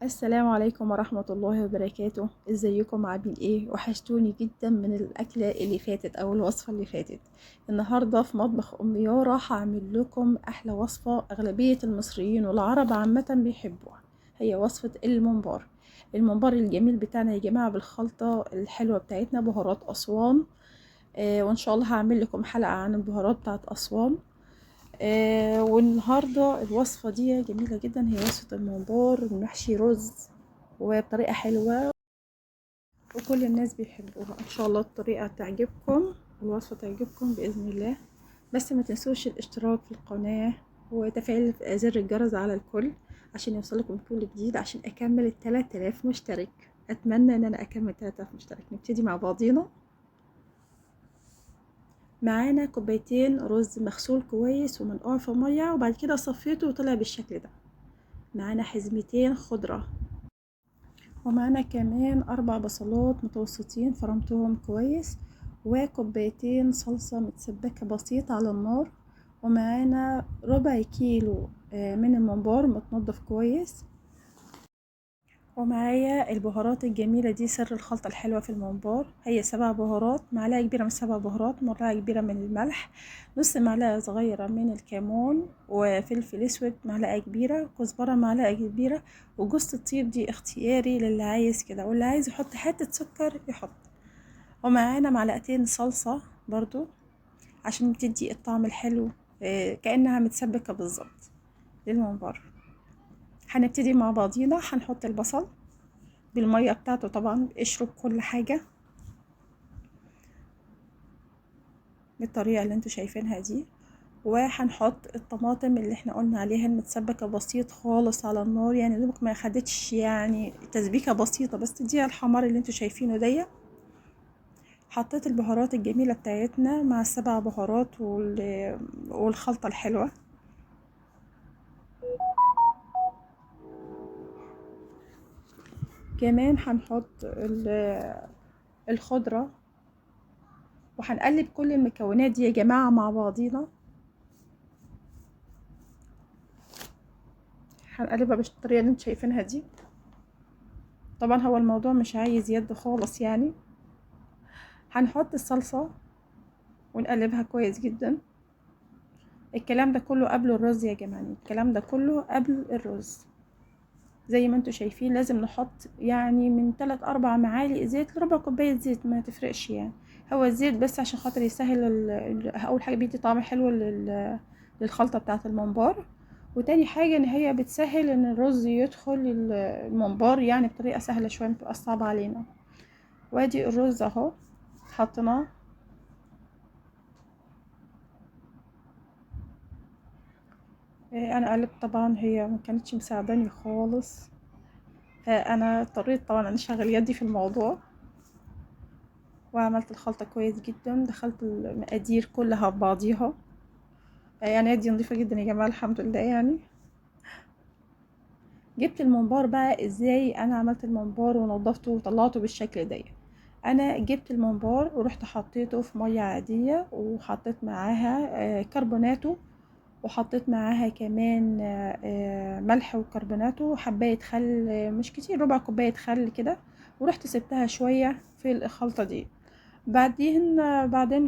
السلام عليكم ورحمة الله وبركاته. ازيكم عاملين ايه؟ وحشتوني جدا من الاكلة اللي فاتت او الوصفة اللي فاتت. النهاردة في مطبخ ام يارا هعمل لكم احلى وصفة اغلبية المصريين والعرب عامة بيحبوها، هي وصفة الممبار. الممبار الجميل بتاعنا يا جماعة بالخلطة الحلوة بتاعتنا، بهارات اسوان. وان شاء الله هعمل لكم حلقة عن البهارات بتاعت اسوان. والنهارده الوصفة دي جميلة جدا، هي وصفه الممبار محشي رز وبطريقة حلوة وكل الناس بيحبوها. ان شاء الله الطريقة تعجبكم والوصفه تعجبكم باذن الله. بس ما تنسوش الاشتراك في القناة وتفعيل زر الجرس على الكل عشان يوصلكم كل جديد، عشان اكمل 3000 مشترك. اتمنى ان انا اكمل 3000 مشترك. نبتدي مع بعضينا. معانا كوبايتين رز مغسول كويس ومنقوع في مية، وبعد كده صفيته وطلع بالشكل ده. معانا حزمتين خضرة، ومعانا كمان 4 بصلات متوسطين فرمتهم كويس، وكوبايتين صلصه متسبكه بسيطة على النار، ومعانا ربع كيلو من الممبار متنضف كويس، ومعايا البهارات الجميلة دي سر الخلطة الحلوة في الممبار. هي 7 بهارات، معلقة كبيرة من 7 بهارات، معلقة كبيرة من الملح، نص معلقة صغيرة من الكمون، وفلفل اسود معلقة كبيرة، كزبرة معلقة كبيرة، وجوز الطيب دي اختياري للي عايز كده، واللي عايز يحط حتة سكر يحط. ومعانا معلقتين صلصة برضو عشان بتدي الطعم الحلو، كأنها متسبكة بالظبط للممبار. هنبتدي مع بعضينا. هنحط البصل بالمية بتاعته، طبعا اشرب كل حاجة بالطريقة اللي انتوا شايفينها دي. وهنحط الطماطم اللي احنا قلنا عليها المتسبكه بسيط خالص على النار، يعني دوبك ما خدتش يعني تسبيكه بسيطة، بس تديها الحمار اللي انتوا شايفينه دي. حطيت البهارات الجميلة بتاعتنا مع 7 بهارات والخلطه الحلوة. كمان هنحط الخضرة، وهنقلب كل المكونات دي يا جماعة مع بعضينا. هنقلبها بالطريقة اللي انتوا شايفينها دي. طبعا هو الموضوع مش عايز يد خالص يعني. هنحط الصلصة ونقلبها كويس جدا. الكلام ده كله قبل الرز يا جماعة، الكلام ده كله قبل الرز. زي ما انتوا شايفين لازم نحط يعني من 3-4 معالق زيت لربع كوباية زيت، ما تفرقش يعني، هو الزيت بس عشان خاطر يسهل. اول حاجة بيدي طعم حلو للخلطة بتاعة الممبار، وتاني حاجة ان هي بتسهل ان الرز يدخل الممبار يعني بطريقة سهلة شوية، متبقاش صعبة علينا. وادي الرز اهو حطيناه. انا قلبت طبعا، هي ما كانتش مساعداني خالص، فانا اضطريت طبعا ان اشغل يدي في الموضوع، وعملت الخلطة كويس جدا. دخلت المقادير كلها في بعضيها، يعني يدي نظيفة جدا يا جماعة الحمد لله. يعني جبت الممبار بقى. ازاي انا عملت الممبار ونضفته وطلعته بالشكل ده؟ انا جبت الممبار ورحت حطيته في مية عادية، وحطيت معاها كربوناتو، وحطيت معاها كمان ملح وكربوناتو، وحبايه خل مش كتير، ربع كوباية خل كده، ورحت سبتها شوية في الخلطة دي. بعدين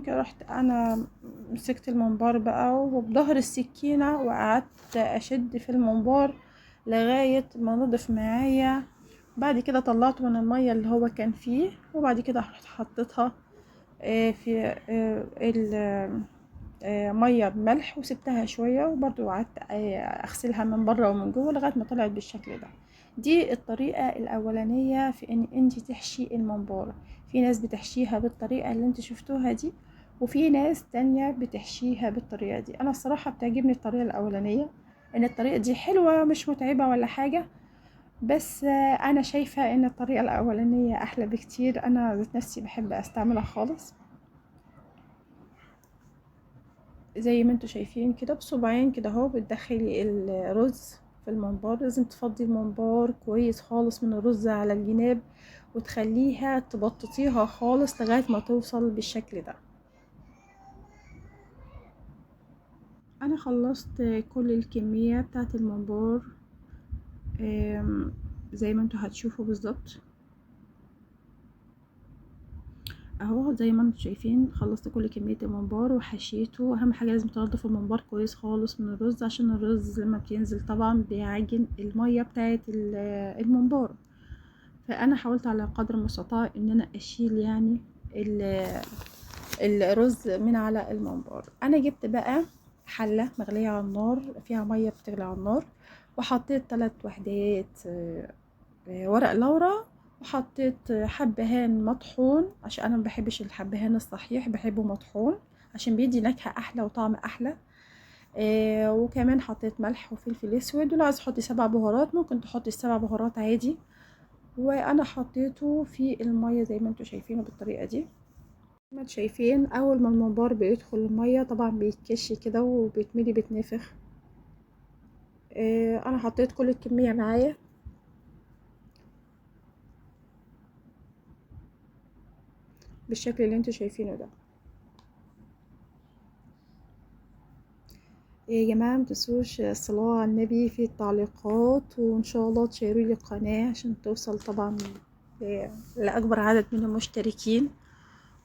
رحت انا مسكت الممبار بقى وبظهر السكينة، وقعدت اشد في الممبار لغاية ما نضف معايا. بعد كده طلعته من المية اللي هو كان فيه، وبعد كده رحت حطيتها في مية بملح، وسبتها شوية، وبرضو قعدت اغسلها من بره ومن جوه لغاية ما طلعت بالشكل ده. دي الطريقة الاولانية في ان انت تحشي الممبار. في ناس بتحشيها بالطريقة اللي انت شفتوها دي، وفي ناس تانية بتحشيها بالطريقة دي. انا الصراحة بتعجبني الطريقة الاولانية، ان الطريقة دي حلوة مش متعبة ولا حاجة، بس انا شايفه ان الطريقة الاولانية احلى بكتير. انا ذات نفسي بحب استعملها خالص. زي ما انتوا شايفين كده بصباعين كده اهو بتدخلي الرز في الممبار. لازم تفضي الممبار كويس خالص من الرز على الجناب، وتخليها تبططيها خالص لغاية ما توصل بالشكل ده. انا خلصت كل الكمية بتاعت الممبار. زي ما انتوا هتشوفوا بالظبط اهو. زي ما انتوا شايفين خلصت كل كمية الممبار وحشيته. اهم حاجة لازم تنضف الممبار كويس خالص من الرز، عشان الرز لما بينزل طبعا بيعجن المية بتاعه الممبار. فانا حاولت على قدر المستطاع ان انا اشيل يعني الرز من على الممبار. انا جبت بقى حله مغليه على النار فيها مية بتغلي على النار، وحطيت 3 وحدات ورق لورا، وحطيت حبهان مطحون عشان انا ما بحبش الحبهان الصحيح، بحبه مطحون عشان بيدي نكهة احلى وطعم احلى. وكمان حطيت ملح وفلفل اسود، ولو عايز تحطي 7 بهارات ممكن تحطي 7 بهارات عادي. وانا حطيته في المية زي ما انتم شايفينه بالطريقة دي. زي ما انتم شايفين اول ما الممبار بيدخل المية طبعا بيتكش كده وبيتملي بيتنفخ. انا حطيت كل الكمية معايا. بالشكل اللي انتوا شايفينه ده. يا جماعة متنسوش الصلاة على النبي في التعليقات، وان شاء الله تشيروا لي القناة عشان توصل طبعا لاكبر عدد من المشتركين.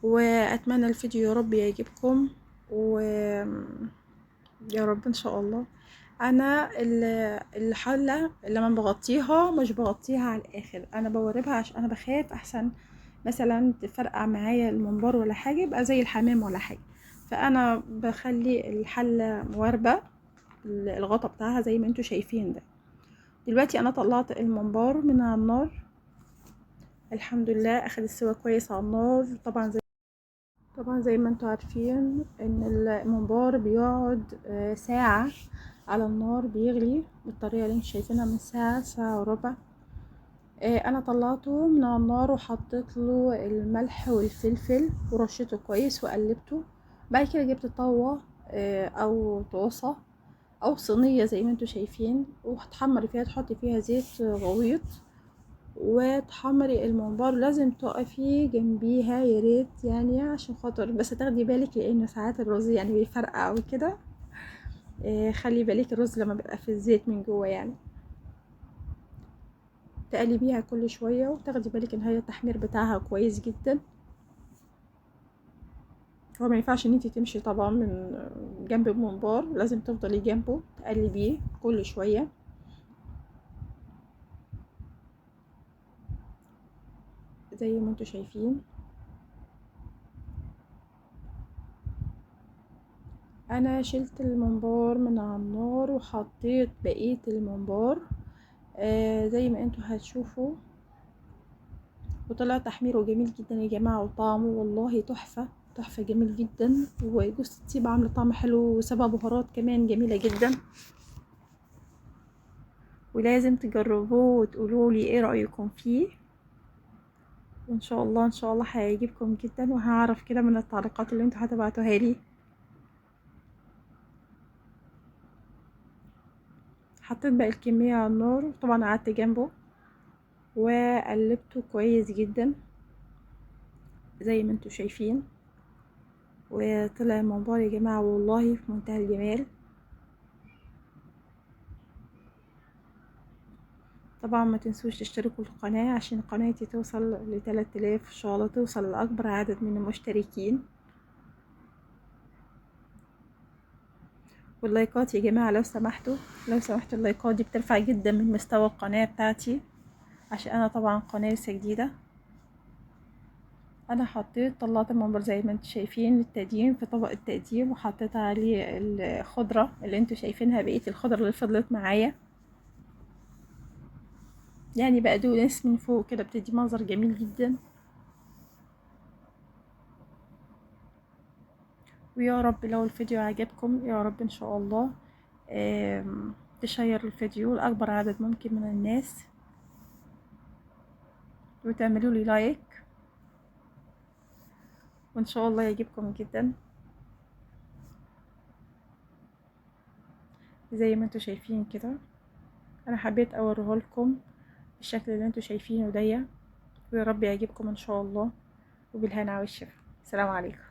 واتمنى الفيديو يا رب يعجبكم، ويا رب ان شاء الله. انا الحلة لما بغطيها مش بغطيها على الاخر، انا بوربها عشان انا بخاف احسن مثلا تفرقع معايا الممبار ولا حاجة، يبقى زي الحمام ولا حاجة. فانا بخلي الحلة مواربه الغطا بتاعها زي ما انتوا شايفين ده. دلوقتي انا طلعت الممبار من على النار، الحمد لله اخد السوا كويس على النار. طبعا زي ما انتوا عارفين ان الممبار بيقعد ساعة على النار بيغلي بالطريقة اللي انتوا شايفينها، من ساعة ساعة وربع. انا طلعته من على النار وحطيت له الملح والفلفل ورشيته كويس وقلبته. بعد كده جبت طاوه او طاسه او صينية زي ما انتوا شايفين، وهتحمري فيها، تحطي فيها زيت غويط وتحمري الممبار. لازم تقفي جنبيها يا ريت يعني عشان خاطر بس تاخدي بالك، لان ساعات الرز يعني بيفرقع وكده. خلي بالك الرز لما بيبقى في الزيت من جوه يعني تقلبيها كل شوية، وتاخدي بالك ان هي التحمير بتاعها كويس جدا. هو ما ينفعش ان انتي تمشي طبعا من جنب الممبار، لازم تفضلي جنبه تقلبيه كل شوية. زي ما انتوا شايفين انا شلت الممبار من على النار وحطيت بقية الممبار زي ما انتوا هتشوفوا، وطلع تحميره جميل جدا يا جماعة، وطعمه والله تحفة تحفة جميل جدا. وجوز الطيب عامله طعم حلو، و7 بهارات كمان جميلة جدا. ولازم تجربوه وتقولوا لي ايه رايكم فيه، وان شاء الله ان شاء الله هيعجبكم جدا، وهعرف كده من التعليقات اللي انتوا هتبعتوها لي. حطيت باقي الكمية على النار، طبعا قعدت جنبه وقلبته كويس جدا زي ما انتوا شايفين، وطلع الممبار يا جماعة والله في منتهى الجمال. طبعا ما تنسوش تشتركوا في القناة عشان قناتي توصل ل3000 ان شاء الله، توصل لاكبر عدد من المشتركين. واللايكات يا جماعة لو سمحتوا لو سمحتوا، اللايكات دي بترفع جدا من مستوى القناة بتاعتي، عشان انا طبعا قناة لسه جديدة. انا حطيت طلعت الممبار زي ما انتم شايفين للتقديم في طبق التقديم، وحطيت عليه الخضرة اللي انتم شايفينها، بقية الخضرة اللي فضلت معايا يعني بقدونس من فوق كده، بتدي منظر جميل جدا. ويا رب لو الفيديو عجبكم يا رب ان شاء الله تشير الفيديو لاكبر عدد ممكن من الناس، وتعملوا لي لايك، وان شاء الله يعجبكم جدا. زي ما انتم شايفين كده انا حبيت اوريه لكم بالشكل اللي انتم شايفينه ده، ويا رب يعجبكم ان شاء الله، وبالهنا والشفا. السلام عليكم.